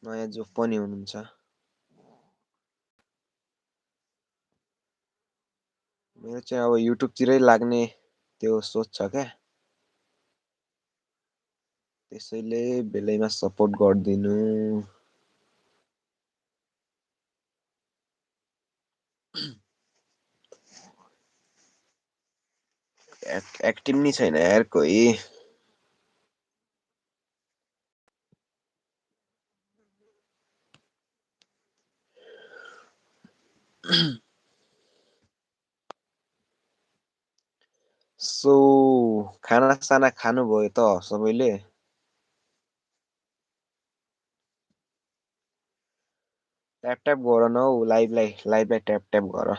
नयाँ जो पनि हुनुहुन्छ। मेरो चाहिँ अब युट्युबतिरै लाग्ने त्यो सोच छ क्या, त्यसैले बेलैमा सपोर्ट गरिदिनु। एक्टिभ नि छैन यार कोही। सो खानासाना खानुभयो त सबैले? ट्याप ट्याप गर न हौ, लाइभलाई ट्याप ट्याप गर।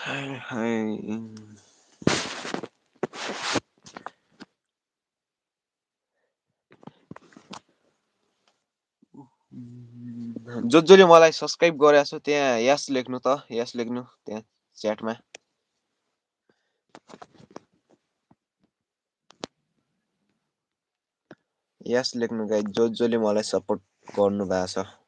हाय हाय। जसले मलाई सब्सक्राइब गरेको छ त्यहाँ यस लेख्नु त, यस लेख्नु त्यहाँ च्याटमा। यस लेख्नु गाइस, जसले मलाई सपोर्ट गर्नु भएको छ।